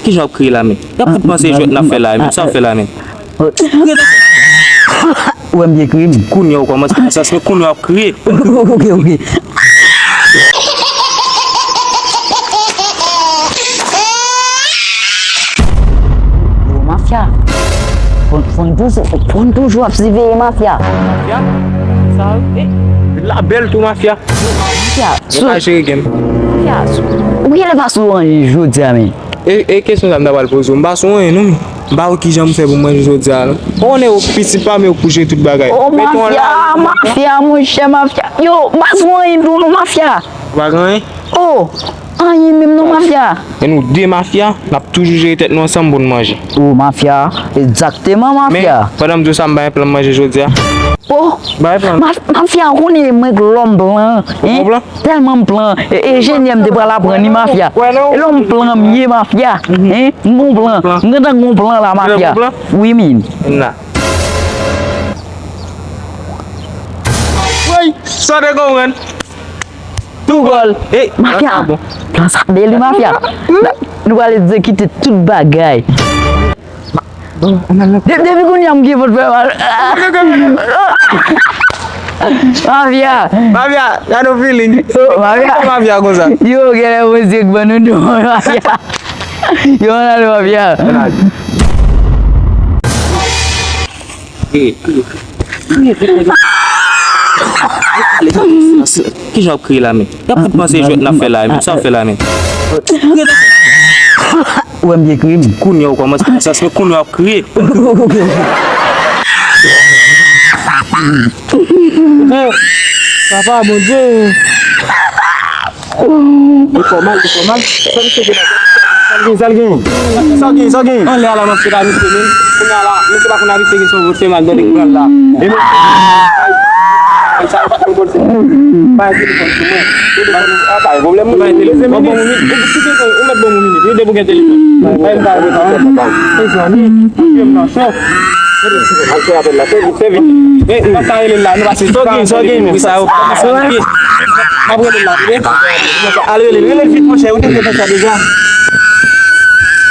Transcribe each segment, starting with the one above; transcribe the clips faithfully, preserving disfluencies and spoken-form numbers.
Kijan w ap kriye la menm? Y ap fout panse jwèt n ap fè la menm. Sa w ap fè la menm? Ou wè m byen kriye menm. Kounye a w kòmanse fè sans, men kounye a w ap kriye. Ok, ok. Yo, mafya. Fò n, fò n toujou, fò n toujou ap siveye mafya. Mafya? Sa, eh, la bèl tou mafya. Mafya, sou, mafya, sou, ou genlè pa sou anyen jodi a, men. E, e kesyon sa m ta pral poze w. M pa sou anyen, non, men. M pa wè kijan m fè pou manje jodi a, non. Ou konnen yo pitit pa m, yo bouje tout bagay. Oh, mafya, mafya, monchè, mafya. Yo, m pa sou anyen tou, non, mafya. Ou pa gen anyen? Oh, anyen menm non, mafya. E nou de mafya, n ap toujou jere tèt nou ansanm pou n manje. Oh, mafya, egzakteman, mafya. Men, pandan m di w sa, m pa gen plan m manje jodi a. Oh, mafya, ou konnen mwen k lòm plan, hein? Tèlman m plan, e, enjenyè m te pral aprann li, mafya. E lòm plan m ye, mafya, hein? M gon plan, m gentan gon plan la, mafya. Wi, min. Woy, sa w te konprann? Tou gòl. Mafya. Plan sa bèl wi, mafya. Nou pral egzekite tout bagay. De-, depi kounye a m gen vant fè mal. Mafya. Mafya, gade yon feeling. Oh, mafya. Mafya konsa. Yo, genlè Bondye k ban nou don, mafya. Yo, ann ale, mafya. Kijan w ap kriye la menm? Y ap fout panse jwèt n ap fè la menm. Sa w ap fè la menm? Ou wè m byen kriye menm. Kounye a w kòmanse fè sans, men kounye a w ap kriye. Papa Bondye. Li fè w mal, li fè w mal. Sa misye gen la? Sa l gen, sa l gen? Sa l gen, sa l gen? Anlè a la, m ap chita misye menm. Kounye a la, misye pa konn abitye gen son vòt fè mal, tande k pral la. E nou, sa yo pa t nan vòt fè mal. Bay telefòn sou mwen. Telefòn, a, pa gen pwoblèm. Bay telefòn. Bon, bon, minit. Ou, si se ou mèt ban m yon minit. Wi, depi w gen telefon. Bay m kare sa. Mezanmi, m nan chòk. Al fè apèl la, fè vit, fè vit. Men, nou pa ka rele l la, nou pase. Sa w gen, sa w gen, men. Wi, sa yo pa pase. M ap rele l la, tande? Al rele l, rele l vit, monchè, ou te fè sa deja.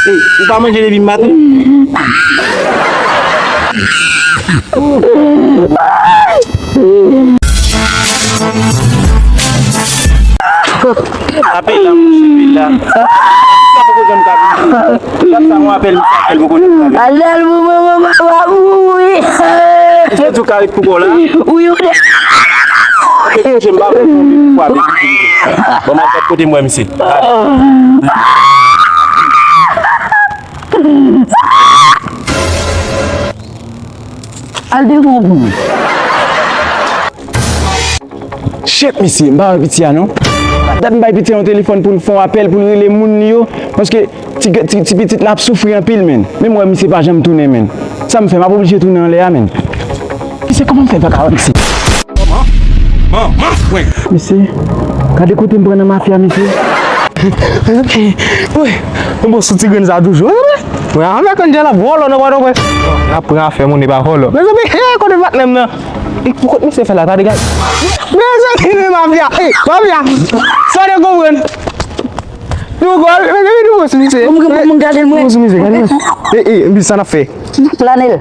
Ey, ou pa manje depi maten? Apèl la, monchè, apèl la. Sa poko janm ka vini. Gad sa, yon apèl, misye apèl poko janm ka vini. Alèl pou mwen, mwen pa mouri. Èske tou ka ret pou kò la? Wi, wi. Kote misye, m pa wè pou apèl misye. Bon, m ap gad kote m wè misye. Al devan pou mwen. Shit, mesye, m pa wè piti a non. Dat m bay piti a yon telefòn pou l fè yon apèl, pou l rele moun li yo. Paske ti, ti, ti pitit la ap soufri anpil, menn. Menm wè misye pa janm tounen, menn. Sa m fè, m ap oblije tounen anlè a, menn. Mesye, kòman m fè pa ka wè misye? Kòman? Manman, wè. Mesye, gade kote m pran nan mafya, mesye. Wi, m bon sou ti grenn sa toujou. Mwen avèk Angela, vòlò nan Pòtoprens. N ap pran afè moun, e pa vòlò. Mezanmi, he, kote patnè m nan? E, pou kot misye fè la, ta degaj. Mezanmi, men mafya, e, mafya. Sa w te konprann? Tou gòl, mezanmi, tou gòl sou misye. Moun, moun, moun, gade l, mwen. Tou gòl sou misye, gade l. E, e, epi sa n ap fè? N ap plane l.